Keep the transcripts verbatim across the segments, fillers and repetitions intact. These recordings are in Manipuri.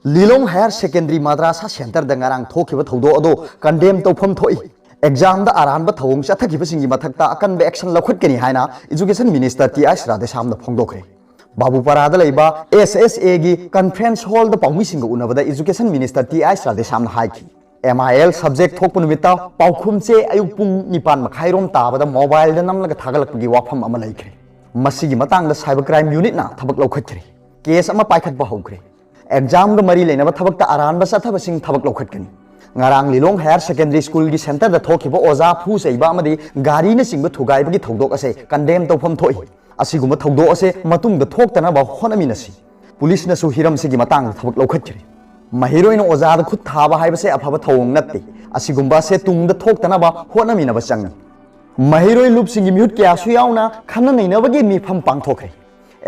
ꯂꯤꯂꯣꯡ ꯍꯥꯌꯔ ꯁꯦꯀꯦꯟꯗꯔꯤ ꯃꯗ꯭ꯔꯥꯁꯥ ꯁꯦꯟꯇꯔꯗ ꯉꯔꯥꯡ ꯊꯣꯛꯈꯤꯕ ꯊꯧꯗꯣꯛ ꯑꯗꯣ ꯀꯟꯗꯦꯝ ꯇꯧꯐꯝ ꯊꯣꯛꯏ꯫ ꯑꯦꯛꯖꯥꯝꯗ ꯑꯔꯥꯟꯕ ꯊꯧꯑꯣꯡ ꯆꯠꯊꯈꯤꯕꯁꯤꯡꯒꯤ ꯃꯊꯛꯇ ꯑꯀꯟꯕ ꯑꯦꯛꯁꯟ ꯂꯧꯈꯠꯀꯅꯤ ꯍꯥꯏꯅ ꯏꯖꯨꯀꯦꯁꯟ ꯃꯤꯅꯤꯁꯇꯔ ꯇꯤ ꯑꯥꯏꯁ ꯔꯥꯙꯦꯁ꯭ꯌꯥꯝꯅ ꯐꯣꯡꯗꯣꯛꯈ꯭ꯔꯦ꯫ ꯕꯥꯕꯨꯄꯥꯔꯥꯗ ꯂꯩꯕ ꯑꯦꯁ ꯑꯦꯁ ꯑꯦꯒꯤ ꯀꯟꯐ꯭ꯔꯦꯟꯁ ꯍꯣꯜꯗ ꯄꯥꯎꯃꯤꯁꯤꯡꯒ ꯎꯅꯕꯗ ꯏꯖꯨꯀꯦꯁꯟ ꯃꯤꯅꯤꯁꯇꯔ ꯇꯤ ꯑꯥꯏꯁ ꯔꯥꯙꯦꯁ꯭ꯌꯥꯝꯅ ꯍꯥꯏꯈꯤ, ꯑꯦꯝ ꯑꯥꯏ ꯑꯦꯜ ꯁꯕꯖꯦꯛ ꯊꯣꯛꯄ ꯅꯨꯃꯤꯠꯇ ꯄꯥꯎꯈꯨꯝ ꯆꯦ ꯑꯌꯨꯛ ꯄꯨꯡ ꯅꯤꯄꯥꯟ ꯃꯈꯥꯏꯔꯣꯝ ꯇꯥꯕꯗ ꯃꯣꯕꯥꯏꯜꯗ ꯅꯝꯂꯒ ꯊꯥꯒꯠꯂꯛꯄꯒꯤ ꯋꯥꯐꯝ ꯑꯃ ꯂꯩꯈ꯭ꯔꯦ꯫ ꯃꯁꯤꯒꯤ ꯃꯇꯥꯡꯗ ꯁꯥꯏꯕꯔ ꯀ꯭ꯔꯥꯏꯝ ꯌꯨꯅꯤꯠꯅ ꯊꯕꯛ ꯂꯧꯈꯠꯈ꯭ꯔꯦ꯫ ꯀꯦꯁ ꯑꯃ ꯄꯥꯏꯈꯠꯄ ꯍꯧꯈ꯭ꯔꯦ꯫ ꯑꯦꯛꯖꯥꯝꯒ ꯃꯔꯤ ꯂꯩꯅꯕ ꯊꯕꯛꯇ ꯑꯔꯥꯟꯕ ꯆꯠꯊꯕꯁꯤꯡ ꯊꯕꯛ ꯂꯧꯈꯠꯀꯅꯤ꯫ ꯉꯔꯥꯡ ꯂꯤꯂꯣꯡ ꯍꯥꯌꯔ ꯁꯦꯀꯦꯟꯗꯔꯤ ꯁ꯭ꯀꯨꯜꯒꯤ ꯁꯦꯟꯇꯔꯗ ꯊꯣꯛꯈꯤꯕ ꯑꯣꯖꯥ ꯐꯨ ꯆꯩꯕ ꯑꯃꯗꯤ ꯒꯥꯔꯤꯅꯆꯤꯡꯕ ꯊꯨꯒꯥꯏꯕꯒꯤ ꯊꯧꯗꯣꯛ ꯑꯁꯦ ꯀꯟꯗꯦꯝ ꯇꯧꯐꯝ ꯊꯣꯛꯏ꯫ ꯑꯁꯤꯒꯨꯝꯕ ꯊꯧꯗꯣꯛ ꯑꯁꯦ ꯃꯇꯨꯡꯗ ꯊꯣꯛꯇꯅꯕ ꯍꯣꯠꯅꯃꯤꯟꯅꯁꯤ꯫ ꯄꯨꯂꯤꯁꯅꯁꯨ ꯍꯤꯔꯝꯁꯤꯒꯤ ꯃꯇꯥꯡꯗ ꯊꯕꯛ ꯂꯧꯈꯠꯈ꯭ꯔꯦ꯫ ꯃꯍꯩꯔꯣꯏꯅ ꯑꯣꯖꯥꯗ ꯈꯨꯠ ꯊꯥꯕ ꯍꯥꯏꯕꯁꯦ ꯑꯐꯕ ꯊꯧꯑꯣꯡ ꯅꯠꯇꯦ꯫ ꯑꯁꯤꯒꯨꯝꯕ ꯑꯁꯦ ꯇꯨꯡꯗ ꯊꯣꯛꯇꯅꯕ ꯍꯣꯠꯅꯃꯤꯟꯅꯕ ꯆꯪꯏ꯫ ꯃꯍꯩꯔꯣꯏ ꯂꯨꯞꯁꯤꯡꯒꯤ ꯃꯤꯍꯨꯠ ꯀꯌꯥꯁꯨ ꯌꯥꯎꯅ ꯈꯟꯅ ꯅꯩꯅꯕꯒꯤ ꯃꯤꯐꯝ ꯄꯥꯡꯊꯣꯛꯈ꯭ꯔꯦ꯫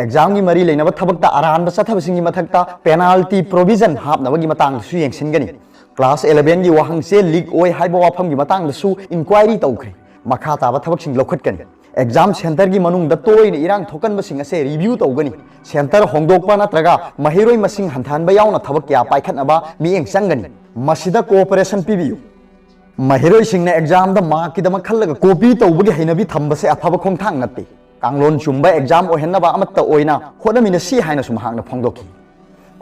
ꯑꯦꯛꯖꯥꯝꯒꯤ ꯃꯔꯤ ꯂꯩꯅꯕ ꯊꯕꯛꯇ ꯑꯔꯥꯟꯕ ꯆꯠꯊꯕꯁꯤꯡꯒꯤ ꯃꯊꯛꯇ ꯄꯦꯅꯥꯜꯇꯤ ꯄ꯭ꯔꯣꯚꯤꯖꯟ ꯍꯥꯞꯅꯕꯒꯤ ꯃꯇꯥꯡꯗꯁꯨ ꯌꯦꯡꯁꯤꯟꯒꯅꯤ꯫ ꯀ꯭ꯂꯥꯁ eleven ꯒꯤ ꯋꯥꯍꯪ ꯆꯦ ꯂꯤꯛ ꯑꯣꯏ ꯍꯥꯏꯕ ꯋꯥꯐꯝꯒꯤ ꯃꯇꯥꯡꯗꯁꯨ ꯏꯟꯀ꯭ꯋꯥꯏꯔꯤ ꯇꯧꯈ꯭ꯔꯦ꯫ ꯃꯈꯥ ꯇꯥꯕ ꯊꯕꯛꯁꯤꯡ ꯂꯧꯈꯠꯀꯅꯤ꯫ ꯑꯦꯛꯖꯥꯝ ꯁꯦꯟꯇꯔꯒꯤ ꯃꯅꯨꯡꯗ ꯇꯣꯏꯅ ꯏꯔꯥꯡ ꯊꯣꯛꯀꯟꯕꯁꯤꯡ ꯑꯁꯦ ꯔꯤꯚ꯭ꯌꯨ ꯇꯧꯒꯅꯤ꯫ ꯁꯦꯟꯇꯔ ꯍꯣꯡꯗꯣꯛꯄ ꯅꯠꯇ꯭ꯔꯒ ꯃꯍꯩꯔꯣꯏ ꯃꯁꯤꯡ ꯍꯟꯊꯍꯟꯕ ꯌꯥꯎꯅ ꯊꯕꯛ ꯀꯌꯥ ꯄꯥꯏꯈꯠꯅꯕ ꯃꯤꯠꯌꯦꯡ ꯆꯪꯒꯅꯤ꯫ ꯃꯁꯤꯗ ꯀꯣꯑꯣꯄꯔꯦꯁꯟ ꯄꯤꯕꯤꯌꯨ꯫ ꯃꯍꯩꯔꯣꯏꯁꯤꯡꯅ ꯑꯦꯛꯖꯥꯝꯗ ꯃꯥꯔꯛꯀꯤꯗꯃꯛ ꯈꯜꯂꯒ ꯀꯣꯄꯤ ꯇꯧꯕꯒꯤ ꯍꯩꯅꯕꯤ ꯊꯝꯕꯁꯦ ꯑꯐꯕ ꯈꯣꯡꯊꯥꯡ ꯅꯠꯇꯦ꯫ ꯀꯥꯡꯂꯣꯟ ꯆꯨꯝꯕ ꯑꯦꯛꯖꯥꯝ ꯑꯣꯏꯍꯟꯅꯕ ꯑꯃꯠꯇ ꯑꯣꯏꯅ ꯍꯣꯠꯅꯃꯤꯟꯅꯁꯤ ꯍꯥꯏꯅꯁꯨ ꯃꯍꯥꯛꯅ ꯐꯣꯡꯗꯣꯛꯈꯤ꯫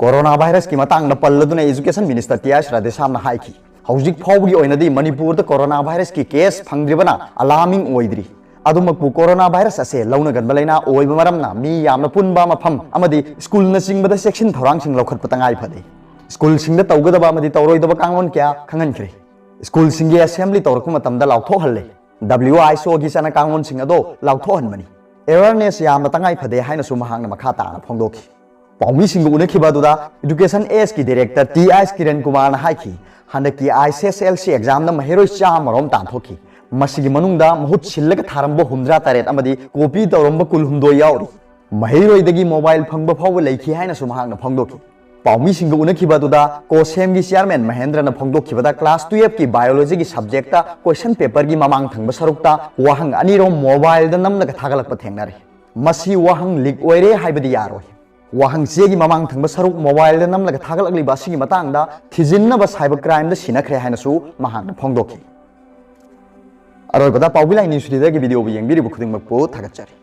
ꯀꯣꯔꯣꯅꯥ ꯚꯥꯏꯔꯁꯀꯤ ꯃꯇꯥꯡꯗ ꯄꯜꯂꯗꯨꯅ ꯏꯖꯨꯀꯦꯁꯟ ꯃꯤꯅꯤꯁꯇꯔ ꯇꯤ ꯑꯥꯏꯁ ꯔꯥꯙꯦꯁ꯭ꯌꯥꯝꯅ ꯍꯥꯏꯈꯤ, ꯍꯧꯖꯤꯛ ꯐꯥꯎꯕꯒꯤ ꯑꯣꯏꯅꯗꯤ ꯃꯅꯤꯄꯨꯔꯗ ꯀꯣꯔꯣꯅꯥ ꯚꯥꯏꯔꯁꯀꯤ ꯀꯦꯁ ꯐꯪꯗ꯭ꯔꯤꯕꯅ ꯑꯂꯥꯔꯃꯤꯡ ꯑꯣꯏꯗ꯭ꯔꯤ꯫ ꯑꯗꯨꯃꯛꯄꯨ ꯀꯣꯔꯣꯅꯥ ꯚꯥꯏꯔꯁ ꯑꯁꯦ ꯂꯧꯅꯒꯟꯕ ꯂꯥꯏꯅꯥ ꯑꯣꯏꯕ ꯃꯔꯝꯅ ꯃꯤ ꯌꯥꯝꯅ ꯄꯨꯟꯕ ꯃꯐꯝ ꯑꯃꯗꯤ ꯁ꯭ꯀꯨꯜꯅꯆꯤꯡꯕꯗ ꯆꯦꯛꯁꯤꯟ ꯊꯧꯔꯥꯡꯁꯤꯡ ꯂꯧꯈꯠꯄ ꯇꯉꯥꯏ ꯐꯗꯦ꯫ ꯁ꯭ꯀꯨꯜꯁꯤꯡꯗ ꯇꯧꯒꯗꯕ ꯑꯃꯗꯤ ꯇꯧꯔꯣꯏꯗꯕ ꯀꯥꯡꯂꯣꯟ ꯀꯌꯥ ꯈꯪꯍꯟꯈ꯭ꯔꯦ꯫ ꯁ꯭ꯀꯨꯜꯁꯤꯡꯒꯤ ꯑꯦꯁꯦꯝꯕ꯭ꯂꯤ ꯇꯧꯔꯛꯄ ꯃꯇꯝꯗ ꯂꯥꯎꯊꯣꯛꯍꯜꯂꯦ꯫ ꯗꯕ꯭ꯂꯤꯌꯨ ꯑꯥꯏꯁ ꯑꯣꯒꯤ ꯆꯠꯅ ꯀꯥꯡꯂꯣꯟꯁꯤꯡ ꯑꯗꯣ ꯂꯥꯎꯊꯣꯛꯍꯟꯕꯅꯤ꯫ ꯑꯦꯋꯦꯌꯔꯅꯦꯁ ꯌꯥꯝꯅ ꯇꯉꯥꯏ ꯐꯗꯦ ꯍꯥꯏꯅꯁꯨ ꯃꯍꯥꯛꯅ ꯃꯈꯥ ꯇꯥꯅ ꯐꯣꯡꯗꯣꯛꯈꯤ꯫ ꯄꯥꯎꯃꯤꯁꯤꯡꯒ ꯎꯅꯈꯤꯕ ꯑꯗꯨꯗ ꯏꯗꯨꯀꯦꯁꯟ ꯑꯦꯁꯀꯤ ꯗꯤꯔꯦꯛꯇꯔ ꯇꯤ ꯑꯥꯏꯁ ꯀꯤꯔꯟ ꯀꯨꯃꯥꯔꯅ ꯍꯥꯏꯈꯤ, ꯍꯟꯗꯛꯀꯤ I C S L C ꯑꯦꯛꯖꯥꯝꯗ ꯃꯍꯩꯔꯣꯏ ꯆꯥꯝꯃ ꯔꯣꯝ ꯇꯥꯟꯊꯣꯛꯈꯤ꯫ ꯃꯁꯤꯒꯤ ꯃꯅꯨꯡꯗ ꯃꯍꯨꯠ ꯁꯤꯜꯂꯒ ꯊꯥꯔꯝꯕ ꯍꯨꯝꯗ꯭ꯔꯥ ꯇꯔꯦꯠ ꯑꯃꯗꯤ ꯀꯣꯄꯤ ꯇꯧꯔꯝꯕ ꯀꯨꯟꯍꯨꯝꯗꯣꯏ ꯌꯥꯎꯔꯤ꯫ ꯃꯍꯩꯔꯣꯏꯗꯒꯤ ꯃꯣꯕꯥꯏꯜ ꯐꯪꯕ ꯐꯥꯎꯕ ꯂꯩꯈꯤ ꯍꯥꯏꯅꯁꯨ ꯃꯍꯥꯛꯅ ꯐꯣꯡꯗꯣꯛꯈꯤ꯫ ꯄꯥꯎꯃꯤꯁꯤꯡꯒ ꯎꯅꯈꯤꯕ ꯑꯗꯨꯗ ꯀꯣꯁꯦꯝꯒꯤ ꯆꯤꯌꯥꯔꯃꯦꯟ ꯃꯍꯦꯟꯗ꯭ꯔꯅ ꯐꯣꯡꯗꯣꯛꯈꯤꯕꯗ ꯀ꯭ꯂꯥꯁ twelve ꯀꯤ ꯕꯥꯏꯑꯣꯂꯣꯖꯤꯒꯤ ꯁꯕꯖꯦꯛꯇ ꯀꯣꯏꯁꯟ ꯄꯦꯄꯔꯒꯤ ꯃꯃꯥꯡ ꯊꯪꯕ ꯁꯔꯨꯛꯇ ꯋꯥꯍꯪ ꯑꯅꯤꯔꯣꯝ ꯃꯣꯕꯥꯏꯜꯗ ꯅꯝꯂꯒ ꯊꯥꯒꯠꯂꯛꯄ ꯊꯦꯡꯅꯔꯦ꯫ ꯃꯁꯤ ꯋꯥꯍꯪ ꯂꯤꯛ ꯑꯣꯏꯔꯦ ꯍꯥꯏꯕꯗꯤ ꯌꯥꯔꯣꯏ꯫ ꯋꯥꯍꯪ ꯆꯦꯒꯤ ꯃꯃꯥꯡ ꯊꯪꯕ ꯁꯔꯨꯛ mobileꯗ ꯅꯝꯂꯒ ꯊꯥꯒꯠꯂꯛꯂꯤꯕ ꯑꯁꯤꯒꯤ ꯃꯇꯥꯡꯗ ꯊꯤꯖꯤꯟꯅꯕ cyber crimeꯗ ꯁꯤꯟꯅꯈ꯭ꯔꯦ ꯍꯥꯏꯅꯁꯨ ꯃꯍꯥꯛꯅ ꯐꯣꯡꯗꯣꯛꯈꯤ꯫ ꯑꯔꯣꯏꯕꯗ ꯄꯥꯎꯕꯤ ꯂꯥꯏ ꯅ꯭ꯌꯨꯁ ꯂꯤꯗꯔꯒꯤ videoꯕꯨ ꯌꯦꯡꯕꯤꯔꯤꯕ ꯈꯨꯗꯤꯡꯃꯛꯄꯨ ꯊꯥꯒꯠꯆꯔꯤ꯫